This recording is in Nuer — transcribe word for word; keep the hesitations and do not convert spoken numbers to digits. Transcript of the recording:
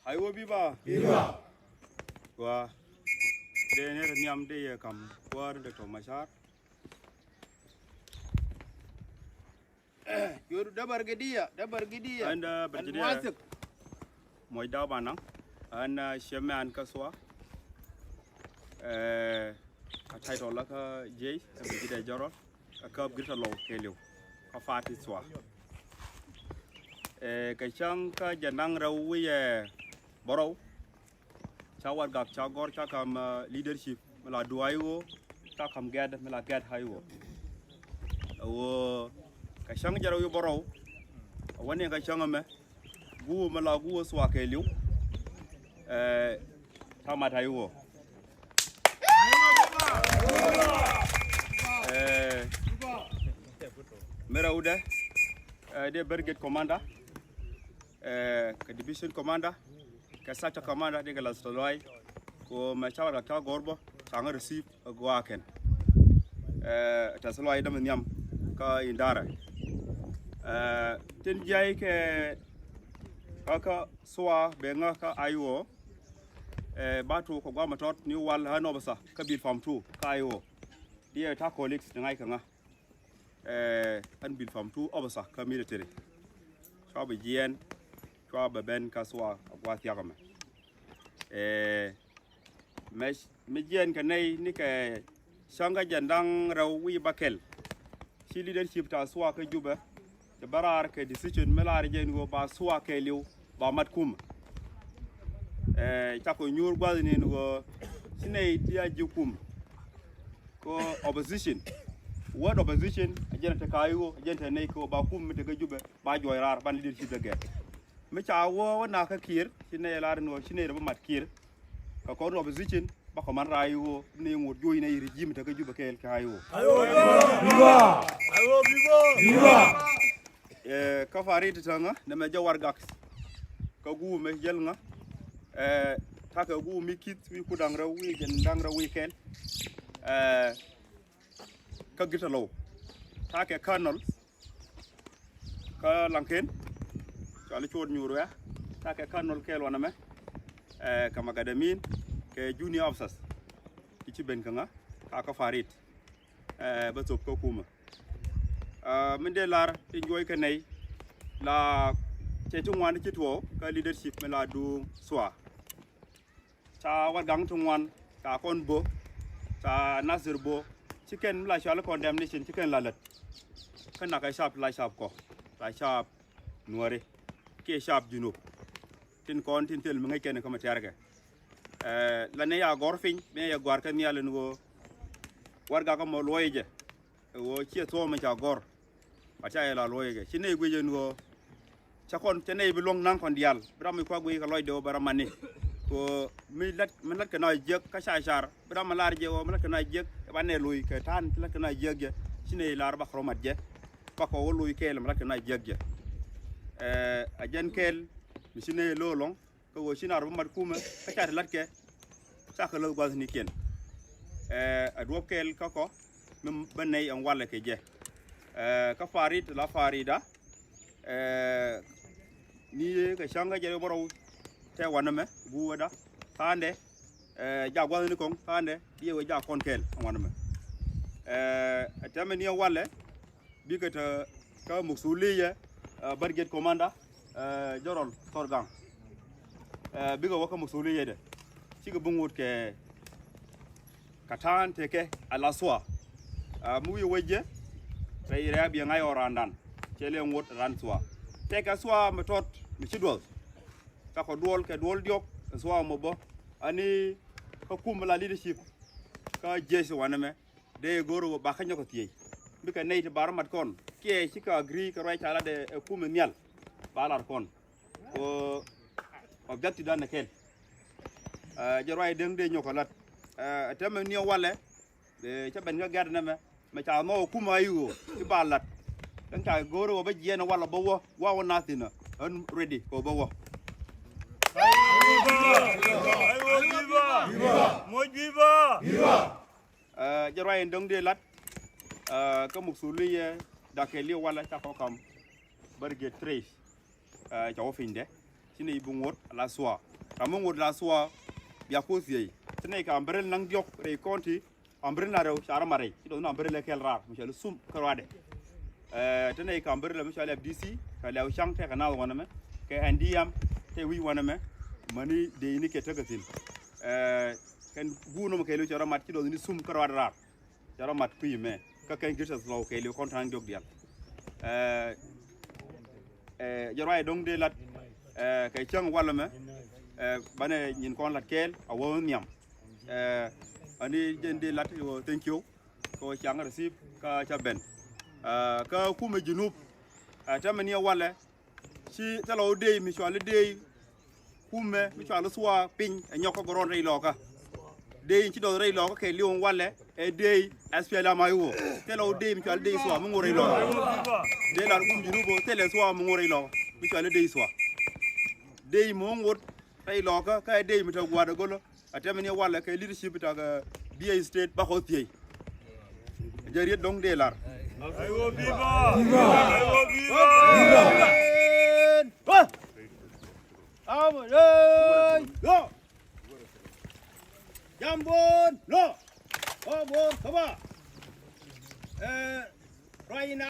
Aiwä biba. Biba. Wa. Dee ni rɛ nhiam dee yɛ kam kuäär Doctor Machar. Yoru dee Brigadier, dee Brigadier. Ɛn dee Brigadier. Muɔc daw banɔ. Ɛn, eh, chairman kä SSOA. Eh, a title la kä J, ɛ Brigadier General. Kä käp Greater Lou kɛɛliw kä party SSOA. Eh, kɛ cäŋ kä jiɛn da̱ŋ rɛw wi̱cɛ bärɔw. Ca warɛgak ca gɔ̱r ca ka̱m, eh, leadership mi la duɔ̱ɔ̱c ɣöö ca ka̱m gɛ̈t mi la gɛ̈t ɣä ɣöö. Ɛ ɣöö kɛ cäŋ jiɛn rɛw wi̱cɛ bärɔw. Ɛ wäni kɛ cäŋ ɛmɛ guur mi la guur SSOA kɛɛliw. Eh, ca mat ɣä ɣöö. Eh, mi rɛwdɛ, eh, dee brigade commander, eh, kɛ division commander, kɛ sector commander, dee kɛ la Tɛ̈th Luay, kɛ ɣöö mɛ ca warɛgak ca gɔ̱r bä, ca ŋä receive ɛ gɔaa kɛn. Eh, Tɛ̈th Luay dämɛ nhiam kä idara. Eh, tin jiay kɛ kä kä SSOA bɛ ŋä kä I O, eh, ba tuɔk kɛ gua̱a̱th mi tɔt ni wal ɣän officer kä Bilpam two kä I O. Diɛ ta̱ colleagues ni ŋa̱c kɛ ŋä. Eh, ɣän Bilpam two officer kä military. Cua bɛ jiɛɛn, cua bɛ ben kä SSOA a gua̱a̱th thia̱k ɛmɛ. Eh, mɛ, mɛ jiɛɛn kɛ nɛy ni kɛ cäŋ kä jiɛn da̱ŋ rɛw wi̱cɛ bäkɛl. Ci leadership ta SSOA kä Jubɛ, cɛ bä raar kɛ decision mi lar jɛ ni ɣöö ba SSOA kɛɛliw ba mat kumɛ. Eh, cakɔ nyuur gua̱thni ni ɣöö ci nɛy ti a ji̱ kumɛ. Kɛ opposition. Word opposition, a jɛn te ka I O, a jɛn te nɛy kɛ ɣöö ba kumɛ mi te kä Jubɛ, ba juɔc raar, ban leadership dɛ gɛr. Mi ca wä wä nak kä Kiir, ci nɛy lar ni ɣöö ci nɛy rɛ bä mat Kiir. Kɛ kɔn opposition, bakɔ man raar I O, ni ŋot juɔc nɛy regime te kä Jubɛ kɛɛl kɛ I O. Viva! Viva! Viva! Eh, kä party ti täŋä, nɛmɛ jɛ warɛgak. Kä guur mɛ jäl ŋä. Eh, ta̱kɛ guur mi kith wi̱i̱ kur da̱ŋ rɛw wi̱i̱ jiɛn da̱ŋ rɛw wi̱i̱ kɛl. Eh, kä Greater Lou. Ta̱kɛ colonel. Kä Laŋken, cɔali Cuɔt Nyuur Wɛ̈ɛ̈, ta̱kɛ colonel kɛɛl wanɛ mɛ, eh, kɛ macadamine, kɛ junior officers. Ti ci ben kä ŋä, ka kä party. Eh, bä thop kä kumɛ. Eh, min dee lar tin juɔc kɛ nɛy, la cɛ ti ŋuan ci tuɔɔk kä leadership mi la duŋ SSOA. Ca warɛgak ti ŋuan, ca kɔn bo̱, ca Nasir bo̱, ci kɛn mi la cɔal condemnation, ci kɛn la lät. Kä nakɛ cap, la cap kɔ, la cap Nuäri, kiɛ cap Junub. Tin kɔn tin thil mi ŋäc kɛn kä mɛ tiarkɛ. Eh, la nɛy a gɔ̱r piny, mi yɛ gɔ̱a̱r kɛ nhial ɛn ɣöö warɛgak ɛmɔ luɔ̱c jɛ. Ɛ ɣöö ciɛ thuɔ̱ɔ̱m in ca gɔ̱r. Ba ca yɛ la luɔ̱c kɛ. Ci nɛy guic ɛn ɣöö cä kɔn, cä nɛy bi luäŋ naŋ kɔn diaal. Bi ram mi kua̱k guic kɛ lɔcdɛ ɣöö bɛ ram mani. Kɛ ɣöö mi lat, mi lat kɛ na jiäk kä ca car. Bi ram mi lar jɛ ɣöö mi lat kɛ na jiäk. Ɛ ba nɛy luc kɛ ta̱a̱n lat kɛ na jiäk jɛ. Ci nɛy lar bakɔ rɔ mat jɛ. Bakɔ wä luc kɛɛl mi lat kɛ na jiäk jɛ. Eh, a jɛn kɛɛl mi ci nɛy lo̱o̱ lɔ̱ŋ. Kä ɣöö ci nar bä mat kumɛ kä ca te la̱tkɛ. Cakɛ läth gua̱thnikiɛn. Eh, a duɔ̱p kɛɛl kä kɔ mi bä nɛy ɛn walɛ kɛ jɛ. Eh, kä party la party da. Eh, ni kɛ cäŋ kä jɛ rɛ bärɔw tɛ wanɛ mɛ guuwäda. Tha̱a̱ndɛ, eh, jak gua̱thni kɔŋ tha̱a̱ndɛ diɛ wee jak kɔn kɛɛl ɛn wanɛ mɛ. Eh, tɛmɛ ni ɛ walɛ. Bikɛ te kä muksuliya, eh, brigade commander, eh, General Thorgang. Eh, bikɛ wä kä muksuliya dɛ. Cikɛ bi ŋot kɛ kɛ ta̱a̱n tekɛ ala SSOA. Eh, mi wi̱i̱ wec jɛ rɛy rɛ̈ɛ̈k biɛ ŋa̱c ɣɔr raandan. Cɛ lɛ ŋot raan SSOA. Tekɛ SSOA mi tɔt mi ci duɔth. Cakɔ duɔl kɛ duɔl diɔk SSOA mɔ bä. Ani kä kum la leadership kä jesh wanɛ mɛ. Dee go̱o̱r ɣöö ba kä nyɔk kɛ thiec. Bikɛ nɛy ti ba rɔ mat kɔn kiɛ cikɛ agree kɛ ruac ca lat ɛ kumɛ nhial. Ba lar kɔn kɛ objective dan ɛ kɛl. Ɛ, jɛ ruac dee nyɔk kɛ lat. Ɛ, tɛmɛ ni ɛ walɛ. Ɛ, cä ben kä gɛ̈t nɛmɛ mɛ ca nhɔk ɛ kumɛ a i̱ ɣöö i̱ ba lat. Dee ca go̱o̱r ɣöö bä jiɛɛn ɛ walɛ bä wä, wä wä nathin ɛ, ɣän ready kɛ ɣöö bä wä. Viva! Viva! Viva! Viva! Viva! Ɛ, jɛ ruac in dɔ̱ŋ dee lat, ɛ, kä muksuliya dakɛ li̱w walɛ ca kɔ kam. Brigade three, ɛ, ca wä pinydɛ. Ci nɛy bi ŋot ala SSOA. Ram mi ŋot la thua bia ku thiey. Te nɛy kɛ umbrella naŋ diɔ̱k rɛy county, umbrella rɛw ca rɔ mat rɛy. Ci dɔ̱th ni umbrella kɛl raar mi cɔal i̱ thum kä ruaadɛ. Ɛ, te nɛy kɛ umbrella mi cɔal i̱ F D C, kɛ Lɛw Caŋ, tekɛ naath wanɛmɛ, kɛ N D M, te wi̱c wanɛmɛ, mäni dëëcni kɛ tekɛ thi̱n. Ɛ, kɛn guur nɔmɔ kɛɛliw ca rɔ mat, ci dɔ̱th ni thum kä ruaadɛ raar. Ca rɔ mat kui̱ mɛ kä kɛn gir tɛth lɔw kɛɛliw kɔn ta̱a̱ŋ diɔ̱k diaal. Ɛ, ɛ, jɛ ruac dɔ̱ŋ dee lat, ɛ, kɛ cäŋ walɛ mɛ, ɛ, banɛ nyin kɔn lat kɛɛl a wä nhiam. Ɛ, ani jɛn dee lat wä thank you kɛ wä caŋ receive kä ca ben. Ɛ, kä kumɛ Junub, ɛ, tɛmɛ ni ɛ walɛ, ci thilɛ wä dee mi cɔal i̱ dee kumɛ mi cɔal i̱ thua piny ɛ nyɔk kä gɔrɔn rɛy lɔkä. Dee in ci dɔth rɛy lɔkä kɛ li̱w in walɛ ɛ dee S P L M I O. Thilɛ wä dee mi cɔal i̱ dee thua mi ŋot rɛy lɔkä. Dee lar kum Junub, thilɛ thua mi ŋot rɛy lɔkä mi cɔal i̱ dee thua. Dee mi wä ŋot rɛy lɔkä kä ɛ dee mi te gua̱a̱r ɛ gölä. A tɛmɛ ni walɛ kɛ leadership tak, eh, B I State bakɔ thiey. Jɛ riet dɔŋ dee lar. Aiwo viva! Viva! Aiwo viva! Viva! Amulei! Lo! Jambon! Lo! Obon kaba! Eh, right now.